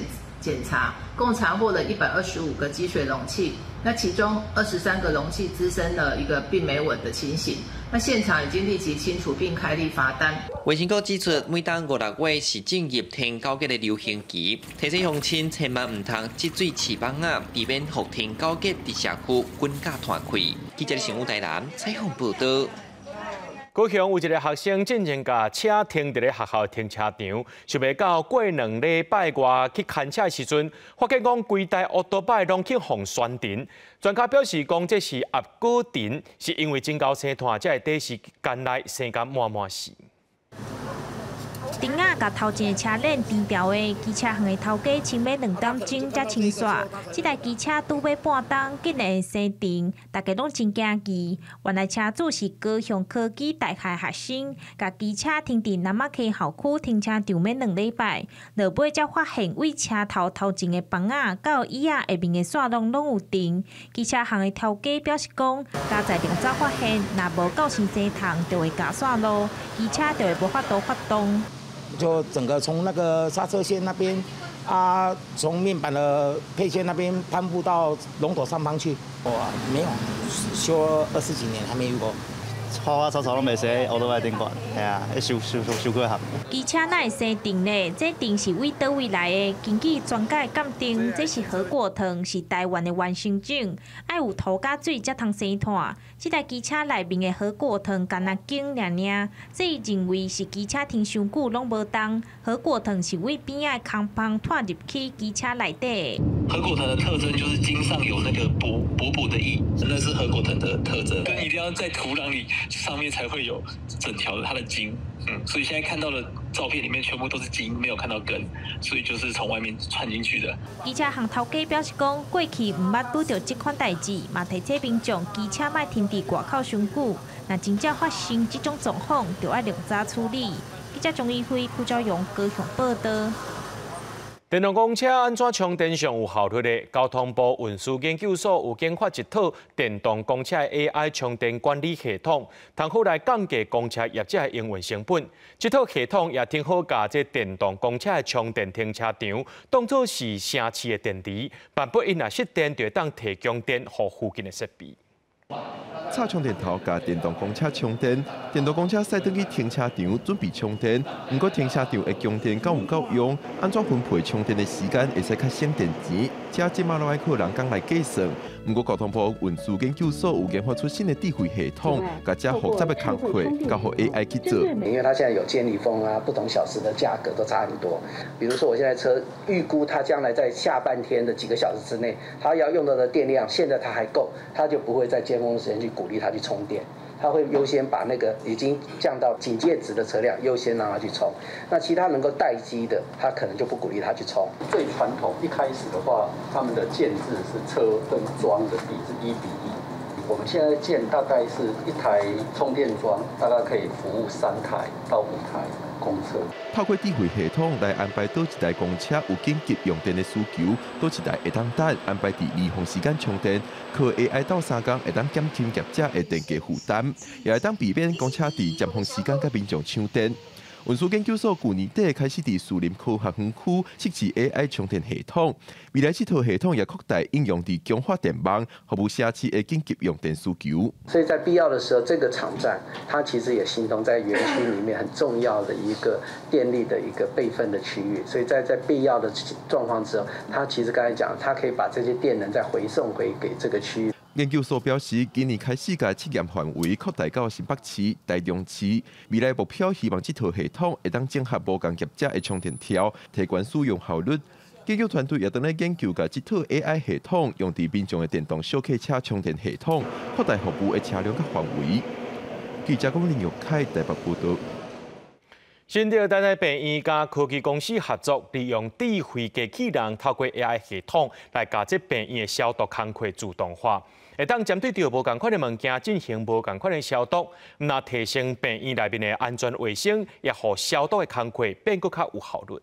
查，共查获了125个积水容器，那其中23个容器滋生了一个病媒蚊的情形。那现场已经立即清除并开立罚单。
卫生局指出，每当5、6月是进入天狗节的流行期，提醒乡亲千万毋通积水饲蠓仔，避免予天狗节伫社区滚甲团开。记者新闻台南采访报道。
高雄有一个学生进前共车停伫咧学校停车场，想袂到过2礼拜外去牵车的时阵，发现讲规台乌托摆拢去予旋尘。专家表示讲这是合果尘，是因为真𠢕生炭，才会短时间内生甲满满死。
钉仔共头前的车链缠牢的，机车行的头家清欲2点钟才清煞。这台机车拄欲半冬，竟然会生尘，大家拢真惊奇。原来车主是高雄科技大学学生，共机车停伫南仔溪校区停车场欲2礼拜，落尾才发现位车头头前的枋仔到椅仔下面的线路拢有尘。机车行的头家表示讲，佳哉量早发现，若无到时生虫，就会咬线路，机车就会无法度发动。
就整个从那个刹车线那边，啊，从面板的配线那边攀附到龙头上方去。哇，没有，修20几年还没遇过。
花花草草拢袂使乌托邦顶悬，嘿啊，修修修修过合。
机车哪会生尘呢？这尘是为佗位来的？根据专家的鉴定，这是禾秆藤，是台湾的原生种，爱有土佮水才通生炭。这台机车内面的禾秆藤干焦茎尔尔，这伊认为是机车停伤久拢无动。禾秆藤是为边仔的空缝湠入去机车内底。
禾秆藤的特征就是茎上有那个薄薄薄的液，那是禾秆藤的特征。跟一定要在土壤里上面才会有整条的它的茎，所以现在看到的照片里面全部都是茎，没有看到根，所以就是从外面窜进去的。
机车行头家表示讲，过去毋捌拄著这款代志，嘛提醒民众机车莫停伫外口伤久，若真正发生这种状况，就爱量早处理。记者钟一辉、邱昭荣高雄报道。
电动公车按怎充电上有效率的？交通部运输研究所有研发一套电动公车 AI 充电管理系统，通好来降低公车业者的营运成本。这套系统也挺好，共这电动公车的充电停车场当作是城市的电池，万不𪜶若失电，就会当提供电予附近的设备。
插充电头共电动公车充电，电动公车驶转去停车场准备充电。毋过停车场的供电够毋够用？按怎分配充电的时间会使较省电钱？这这马拢爱靠人工来计算。毋过交通部运输研究所有研发出新的智慧系统，共这复杂的工课交予 AI 去做。
因为它现在有监理峰啊，不同小时的价格都差很多。比如说我现在车预估它将来在下半天的几个小时之内，它要用到的电量，现在它还够，它就不会在尖峰时间去鼓励它去充电，它会优先把那个已经降到警戒值的车辆优先让它去充。那其他能够待机的，它可能就不鼓励它去充。
最传统一开始的话，他们的建制是车跟桩的比是1:1。我们现在建大概是一台充电桩，大概可以服务3台到5台。公车。
透过智慧系统來安排佗一台公車有緊急用電的需求，佗一台會當等安排佇離峰時間充電，靠 AI 鬥相共會當減輕業者的電價負擔，也會當避免公車佇尖峰時間佮民眾搶電。運輸研究所舊年底開始佇士林科學園區設置 AI 充電系統，未來這套系統也擴大應用佇強化電網，服務城市的緊急用電需求。
所以在必要的時候，這個場站它其實也形同在園區裡面很重要的一個電力的一個備份的區域。所以在必要的狀況之後，它其實剛才講，它可以把這些電能再回送回給這個區域。
研究所表示，今年開始共試驗範圍擴大到新北市、台中市，未來目標希望這套系統會當整合無仝業者的充電條，提懸使用效率。研究團隊也正咧研究，共這套 AI 系統用佇民眾的電動小客車充電系統，擴大服務的車輛佮範圍。記者龔林玉凱台北報導。
新竹台大病院佮科技公司合作，利用智慧機器人透過 AI 系統來共這病院的消毒工課自動化，會當針對著無仝款的物件進行無仝款的消毒，毋但提升病院內面的安全衛生，也予消毒的工課變閣較有效率。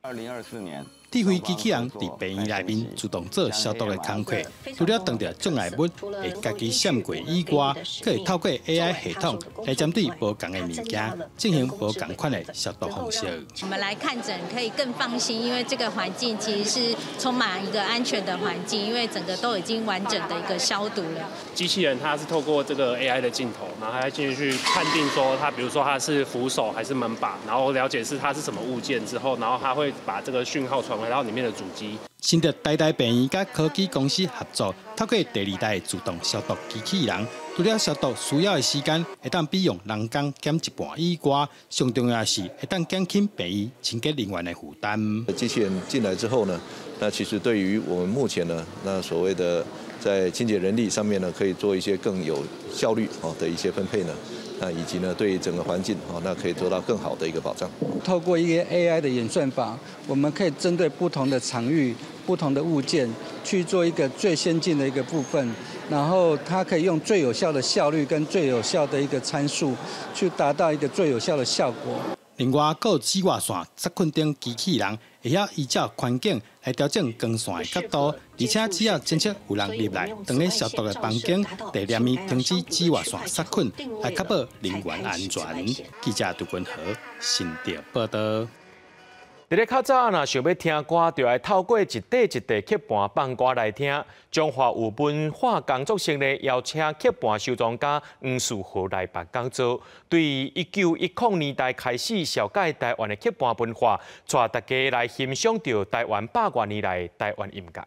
2024年。
智慧機器人佇病院內面自動做消毒的工課，除了當著障礙物會家己閃過以外，閣會透過 AI 系統來針對無仝的物件進行無仝款的消毒方式。
我們來看診可以更放心，因為這個環境其實是充滿一個安全的環境，因為整個都已經完整的一個消毒了。
機器人它是透過這個 AI 的鏡頭，然後它進去判定說它，比如說它是扶手還是門把，然後了解是它是什麼物件之後，然後它會把這個訊號傳回到裡面的主機。
新竹台大病院佮科技公司合作，透過第二代自動消毒機器人，除了消毒需要的時間會當比用人工減一半以外，上重要的是會當減輕病院清潔人員的負擔。
機器人進來之後呢，那其實對於我們目前呢，那所謂的在清潔人力上面呢，可以做一些更有效率的一些分配呢。那以及呢，對整個環境那可以做到更好的一個保障。
透過一個 AI 的演算法，我們可以針對不同的場域、不同的物件去做一個最先進的一個部分，然後它可以用最有效的效率跟最有效的一個參數，去達到一個最有效的效果。
另外，閣有紫外線殺菌燈機器人會曉依照環境來調整光線的角度，而且只要偵測有人入來，當咧消毒的房間，就連面停止紫外線殺菌，來確保人員安全。記者杜君和新竹報導。
佇咧較早，若想欲聽歌，就愛透過一塊一塊曲盤放歌來聽。中華有文化工作室呢，邀請曲盤收藏家黃樹豪來辦講座，對1910年代開始紹介台灣的曲盤文化，帶大家來欣賞著台灣百外年來台灣音樂。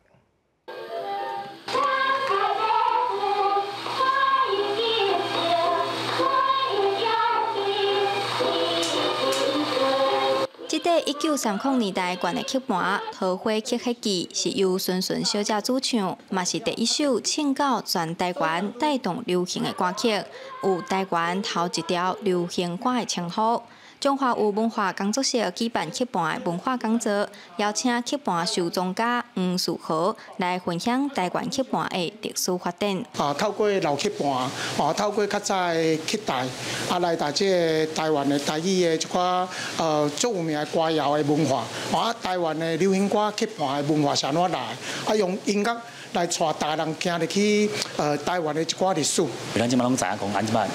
這塊1930年代懸的曲盤《桃花曲筆記》是由孫順小姐主唱，嘛是第一首唱到全台灣帶動流行的歌曲，有台灣頭一條流行歌的稱呼。中華有文化工作室舉辦曲盤的文化講座，邀請曲盤收藏家黃樹豪來分享台灣曲盤的歷史發展。
啊，透過老曲盤，啊，透過較早的曲帶，啊，來帶這个台灣的台語的一寡足有名的歌謠的文化，啊，台灣的流行歌曲盤的文化是按怎來？啊，用音樂來帶大人行入去台灣的一寡歷史。
咱這擺攏知影講，咱這擺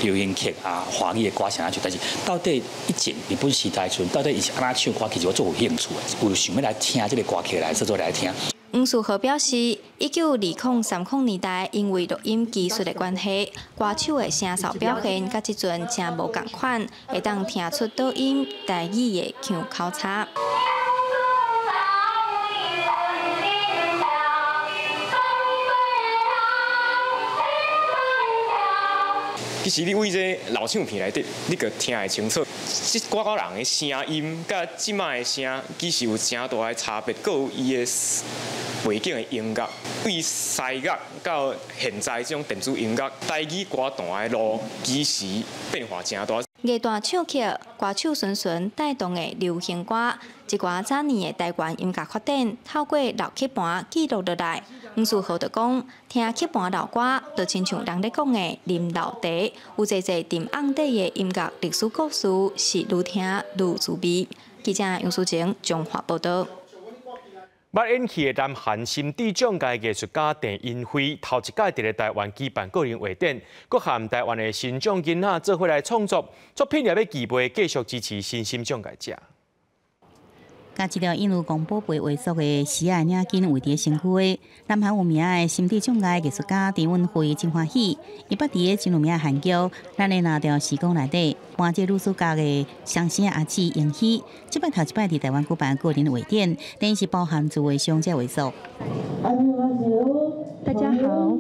流行曲啊，華語的歌啥唱，但是到底以前日本時代時陣，到底伊是按怎唱歌，其實我足有興趣的，有想欲來聽這個歌曲來製作來聽。
黃樹豪表示，1920、30年代，因為錄音技術的關係，歌手的聲調表現佮這陣誠無仝款，會當聽出倒音台語的腔口差。
其實你對這老唱片內底，你閣聽會清楚，這歌仔人的聲音佮這擺的聲，其實有誠大的差別，閣有伊的背景的音樂，對西樂到現在這種電子音樂，台語歌壇的路其實變化誠大。
艺大唱曲歌手孙顺带动的流行歌，一寡早年的台湾音乐发展，透过老曲盘记录落来。黄书豪就讲，听曲盘老歌，就亲像人咧讲的啉老茶，有济济沉甕底的音乐历史故事，是愈听愈滋味。记者杨淑晴综合报道。
捌演戏的南韩心智障碍艺术家郑英辉，头一摆伫咧台湾举办个人画展，阁和台湾的身障囡仔做伙来创作作品，也欲期盼继续支持身心障碍者。
佮这条印如王宝贝画作的丝仔领巾位伫身躯的南韩有名的心智障碍艺术家郑文辉真欢喜，伊捌伫个真有名的韩剧《咱的那条时光》内底扮这女主角的双生阿姊英熙，这摆头一摆伫台湾举办个人画展，等于是包含自画像这画作。
大家好。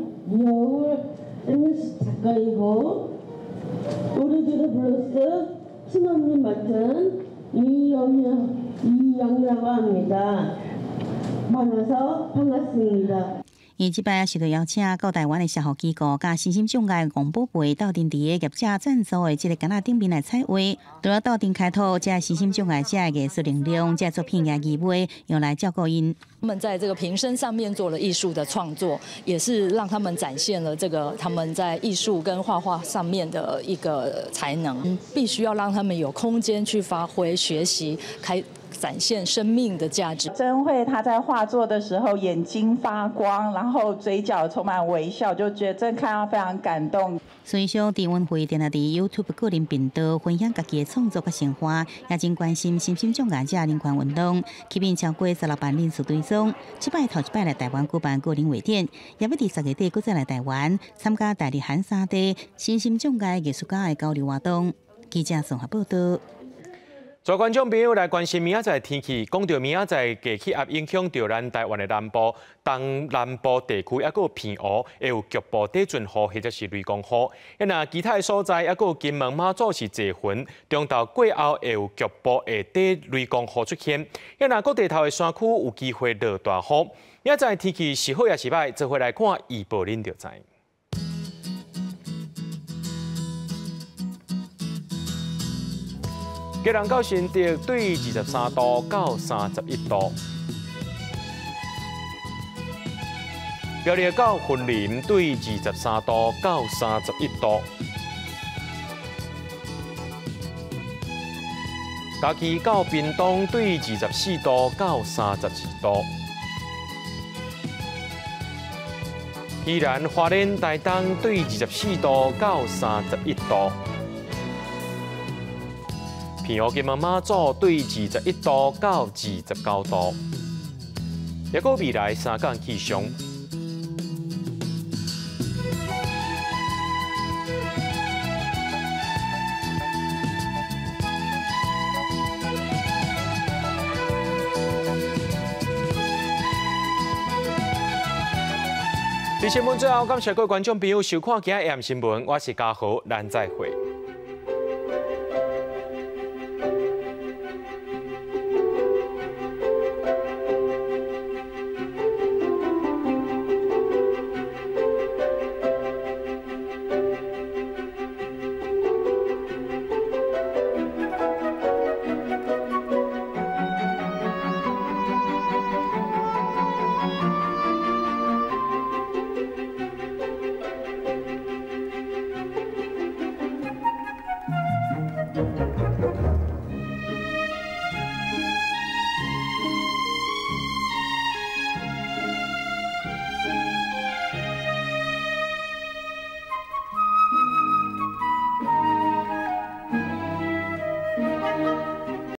이영이영이라고합니다만나서반갑습니다
伊這擺受到邀請，到台灣的社福機構佮身心障礙王寶貝鬥陣佇个業者贊助的這个桿仔頂面來彩畫，除了鬥陣開拓這身心障礙者的藝術能量，這作品也義賣用來照顧𪜶。
他們在這個瓶身上面做了藝術的創作，也是讓他們展現了這個他們在藝術跟畫畫上面的一個才能。必須要讓他們有空間去發揮、學習、開。展現生命的價值。
真慧她在畫作的時候眼睛發光，然後嘴角充滿微笑，就覺得真看到非常感動。
孫尚鄭文慧定定佇 YouTube 個人頻道分享家己的創作佮生活，也真關心身心障礙者人權運動，吸引超過16萬人次追蹤。這擺頭一擺來台灣舉辦個人畫展，也欲佇10月底閣再來台灣參加大日韓三地身心障礙藝術家的交流活動。記者綜合報道。
在觀眾朋友來關心明仔載天氣，講到明仔載低氣壓影響著咱台灣的南部、東南部地區，抑閣有澎湖會有局部短陣雨或者是雷公雨。啊，若其他的所在，抑閣有金門、馬祖是濟雲，中晝過後會有局部下底雷公雨出現。啊，若各地頭的山區有機會落大雨。明仔載天氣是好抑是䆀，做伙來看預報，恁就知。基隆到新竹對23度到31度，苗栗到雲林對23度到31度，嘉義到屏東對24度到32度，宜蘭花蓮台東對24度到31度。澎湖金門馬祖對21度到29度，抑閣未來三天氣象。伫新聞最後，感謝各位觀眾朋友收看今日 AM 新聞，我是嘉豪，咱再會。